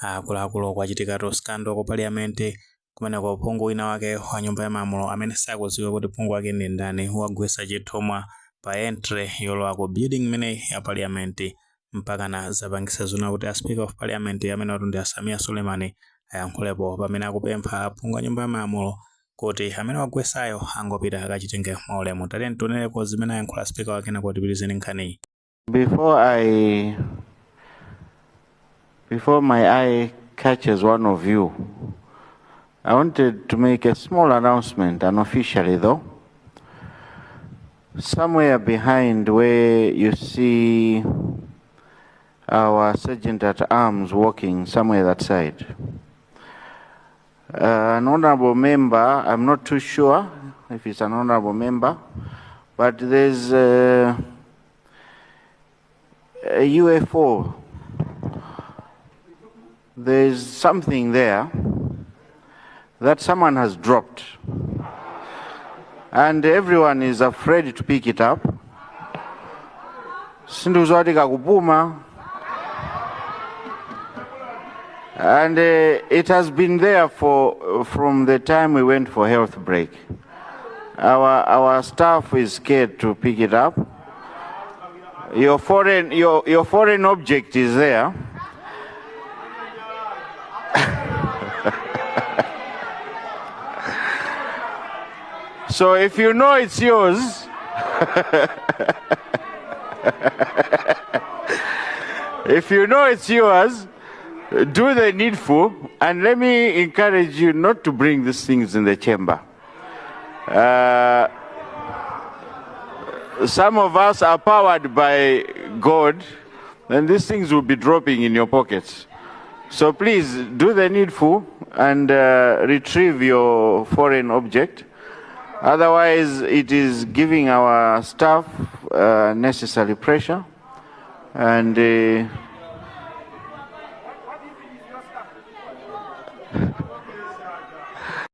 Akuluakulu, kwachitikatu scandal ku parliament kumeneko. Phungu wina wake wa nyumba ya malamulo amene sakudziwa kuti phungu wake ndi ndani wagwetsa chithumwa pa entry yolowa ku building imeneyi ya parliament, mpakana zapangisa zona kuti a Speaker of Parliament amene watu ndi a Sameer Suleman ayankhulepo pamene akupempha aphungu a nyumba ya malamulo kuti amene wagwesayo angopita akachitenge mwaulemu. Tatiyeni tionereko zimene ayankhula speaker wake nako tipitizeni nkhaniyi. Before my eye catches one of you, I wanted to make a small announcement, unofficially though. Somewhere behind where you see our sergeant at arms walking, somewhere that side, an honorable member, I'm not too sure if it's an honorable member, but there's a UFO. There's something there that someone has dropped. And everyone is afraid to pick it up. Sinduzwati kakupuma. And it has been there for from the time we went for health break. Our staff is scared to pick it up. Your foreign object is there. So if you know it's yours, if you know it's yours, do the needful, and let me encourage you not to bring these things in the chamber. Some of us are powered by God, and these things will be dropping in your pockets. So please do the needful and retrieve your foreign object. Otherwise, it is giving our staff necessary pressure. And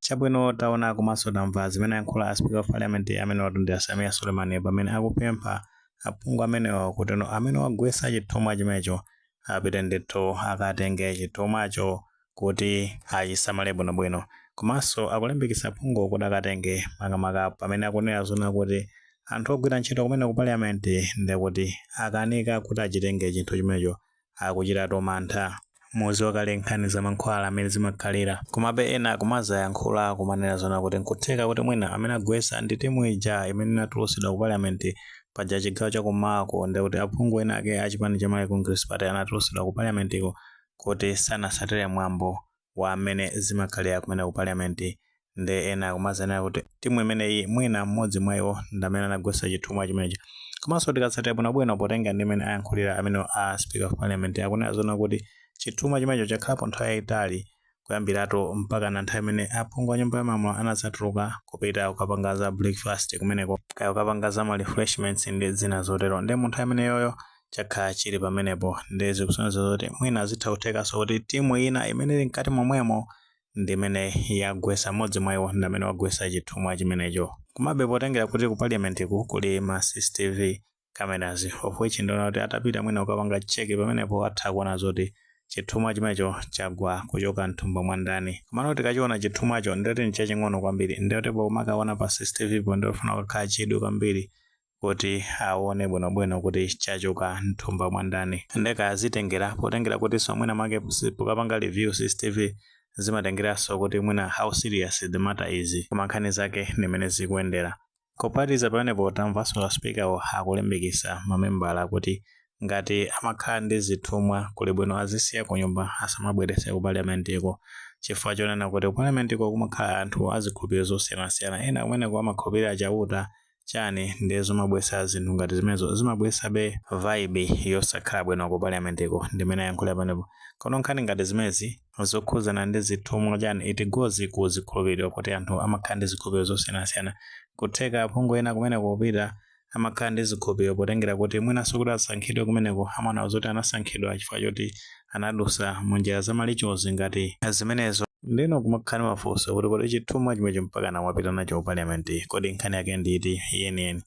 Chabwino, taona komanso tamva zimene ayankhula a Speaker of Parliament amene watu ndi a Sameer Suleman pamene akupempha aphungu amenewo kuti no amene wagwetsa chithumwa chimenecho apite ndithu akatenge chithumwacho kuti achisamale bwinobwino. Komanso akulimbikitsa aphungu kuti akatenge, makamaka pamene akunena zona kuti anthu ogwira ntchito kumene ku parliament ndekuti akanika kuti achitenge chinthu chimenecho, akuchitatu mantha. Muziwa kale nkhani za mankhwala amene zimakhalira. Komabe ena kumazayankhula kumanena zona kuti nkutheka kuti mwina amene agwetsa ndi timu ija imene inatulutsidwa ku parliament paja, chigawo chakumako, ndekuti aphungu ena ake achipani cha Malawi Congress Party anatulutsidwa ku parliament ko kuti sanasatire mwambo wa amene zimakhalira kumene ku parliament. Ndi ena kumazanena kuti timu imeneyi mwina mmodzi mwa iwo ndi amene anagwetsa chithumwa chimenechi. Komanso tikatsatira bwinobwino, potenga ndi imene ayankhulira amene a Speaker of Parliament, akunena zona kuti chithumwa chimenecho chakhalapo nthawi yayitali, kuyambiratu mpaka na nthawi imene aphungu a nyumba ya malamulo anadzatuluka kupita kukapanga za breakfast kumeneko, kaya kukapanga za ma refreshments ndi zina zotero. Ndi mu nthawi imeneyoyo chakhala chili pamenepo. Ndi zikusonyeza zoti mwina zitha kuthekanso kuti timu ina imene ili mkati momwemo ndi imene yagwetsa, mmodzi mwa iwo ndi amene wagwetsa chithumwa chimenecho. Komabe potengera kuti ku parliament ku kuli ma CCTV cameras, of which ndiona kuti atapita mwina kukapanga check pamenepo atha kuona zoti chithumwa chimenecho chagwa kuchoka mthumba mwa ndani. Komano tikachiona chithumwacho ndiyoti nchaching'ono kwambiri, ndiyoti pomakaona pa CCTV po ndiyofuna kukhala chidwi kwambiri kuti aone bwinobwino kuti chachoka mthumba mwa ndani. Ndeka azitengera potengera kuti mwina mwake pokapanga review CCTV zimatengeranso kuti mwina how serious the matter is. Koma nkhani zake ndimene zikuyendera. Kuphatikiza pamenepo, tamvanso speaker akulimbikitsa mamembala kuti ngati amakhala ndi zithumwa, kuli bwino azisiya ku nyumba, asamabweretse ku parliamentiko, chifukwa chonena kuti ku parliamentiko kumakhala anthu azikhulupiriro zosiyanasiyana. Ena kumeneko amakhulupirira Chauta chani, ndi zomabweretsa zinthu ngati zimenezo zimabweretsabe vibe yosakhala bwino ku parliamentiko. Ndimene ayankhulira pamenepo. Kono nkhani ngati zimenezi zokhuzana ndi zithumwa chani, it goes ku zikhulupiriro, kuti anthu amakhala ndi zikhulupiriro zosiyanasiyana. Kutheka aphungu ena kumeneko kupita amakhala ndi zikhulupiriro, potengera kuti mwinanso kuti asankhidwe kumeneko amaona zoti anasankhidwa chifukwa choti anadusa munjira za ma rituals ngati zimenezo. Ndino kumakhala mafunso kuti kodi chithumwa chimenecho mpaka mwapita nacho ku parliament, kodi nkhani yake nditi yeniyeni?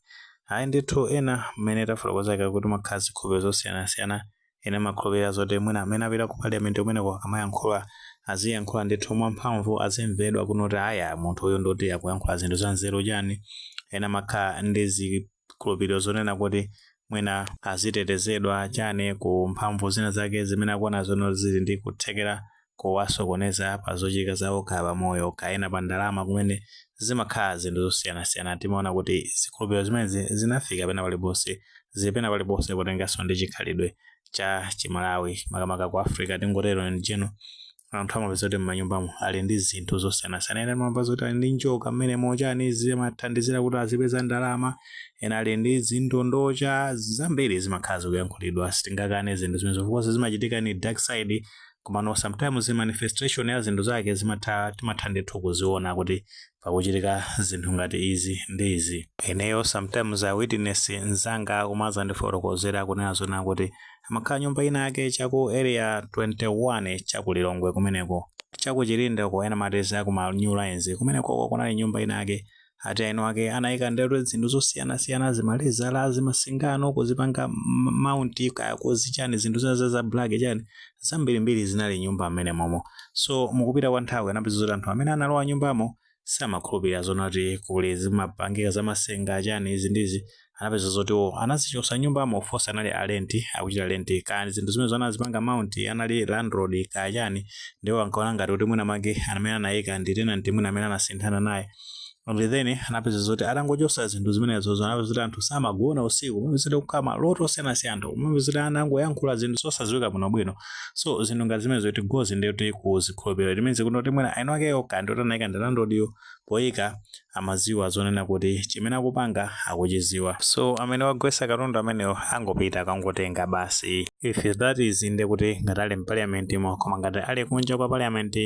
Ayi ndithu, ena mmene tafotokozeka kuti makhala zikhulupiriro zosiyanasiyana. Ena amakhulupirira zoti mwina amene apita ku parliament kumeneko akamayankhula aziyankhula ndithu mwamphamvu, azimvedwa kunoti aya, munthu uyu ndoti akuyankhula zinthu za nzeru chani. Ena amakhala ndi zikhulupiriro zonena kuti mwina azitetezedwa chani ku mphamvu zina zake zimene akuona zono zili ndi kuthekera kuwasokoneza pa zochitika zawo, kaya pamoyo, kaya pa ndalama, kumene zimakhala zinthu zosiyanasiyana. Timaona kuti zikhulupiriro zimenezi zinafika pena paliponse, zili pena paliponse, potenganso ndi chikhalidwe cha Chimalawi, makamaka ku Africa tingotero. In general, anthu amapeza kuti m'manyumbamo ali ndi zinthu zosiyanasiyana. Ena amapeza kuti ali ndi njoka mmenemo chani, zimathandizira kuti azipeza ndalama. Ena ali ndi zindondocha zambiri, zimakhala zikuyankhulidwa. Sitingakane zinthu zimenezo. Of course zimachitika ni dark side, komano sometimes manifestation ya zinthu zake zimatha, timatha ndithu kuziona kuti pakuchitika zinthu ngati izi ndi izi. Ineyo sometimes I witness mzanga kumaza ndifotokozera kunena zona kuti amakhala nyumba ina yake chaku Area 21 chaku Lilongwe kumeneko, chaku Chilinde ko, ena mateza kuma New Lines kumeneko, kunali nyumba ina yake ati aino ake anayika ndeto zinthu zosiyanasiyana, zimalezala, zimasingano, kuzipanga mount, kaya kuzichani, zinthu zina za black chani, zambirimbiri zinali nyumba mmene momo. So mukupita kwa nthawi anapeza zoti anthu amene analowa nyumbamo samakhulupirira zonati kuli zimapangika zamasenga chani, izi ndizi. Anapeza zoti o anazichosa nyumbamo. Of course anali a rent, akuchita rent, kaya zinthu zimene anazipanga mount anali landlord kaya chani, ndiwo ankaona ngati kuti mwina make amene anayika ndi tenant, mwina amene anasinthana naye. And then anapeza zoti atangochosa zinthu zimenezo, anapeza zoti anthu samagona usiku, umapeza zoti kukhala maloto osiyanasiyana, umapeza zoti ana angoyankhula zinthu zosadziwika bwinobwino. So zinthu ngati zimenezo kuti gozi ndi kuti kuzikhulupirira timene kuti mwina aino akeyo kandi kuti anayika ndi landlord, poyika amaziwa zonena kuti chimene akupanga akuchiziwa. So amene wagwetsa katundu amenewo angopita akangotenga basi, if that is nde kuti ngati ali m'parliament mo. Koma ngati ali kunja kwa parliament,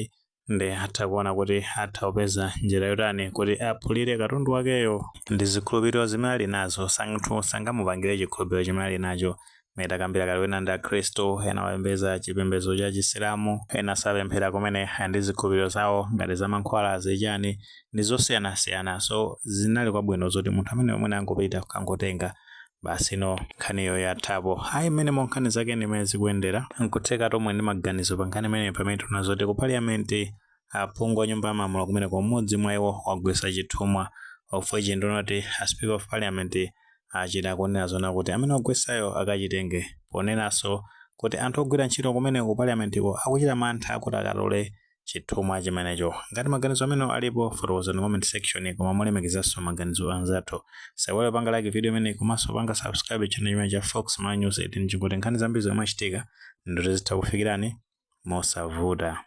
ndi atha kuona kuti atha kupeza njira yotani kuti aphulire katundu wakeyo. Ndi zikhulupiriro zimene ali nazo, santhu sangamupangire chikhulupiriro chimene ali nacho. Mene takambira kale, ena ndi Akhristu, ena mapembedza chipembedzo cha Chisilamu, ena sapemphera kumene, ndi zikhulupiriro zawo ngati za mankhwala zichani, ndi zosiyanasiyana. So zinali kwabwino zoti munthu amene omwe angopita kukangotenga basi, no, nkhaniyo yathapo. Ayi, mmenemo nkhani zake ndimene zikuyendera. Nkutheka tomwe ndi maganizo pa nkhani imene, pamene tuna zoti ku parliament aphungu a nyumba ya malamulo kumeneko mmodzi mwa iwo wagwetsa chithumwa, of which ndinoti a Speaker of Parliament achita kunena zona kuti amene wagwetsayo akachitenge, ponenanso kuti anthu ogwira ntchito kumene ku parliamentiko akuchita mantha kuti akatole chithumwa chimenecho. Ngati maganizo amene alipo, fotokozani comment section, koma mulemekezanso maganizo anzathu. Saiwale panga like video imene, komanso panga subscribe channel chimene cha Fox Ma News 18, chikuti nkhani zambiri zomwe achitika ndoti zitha kufikirani mosavuta.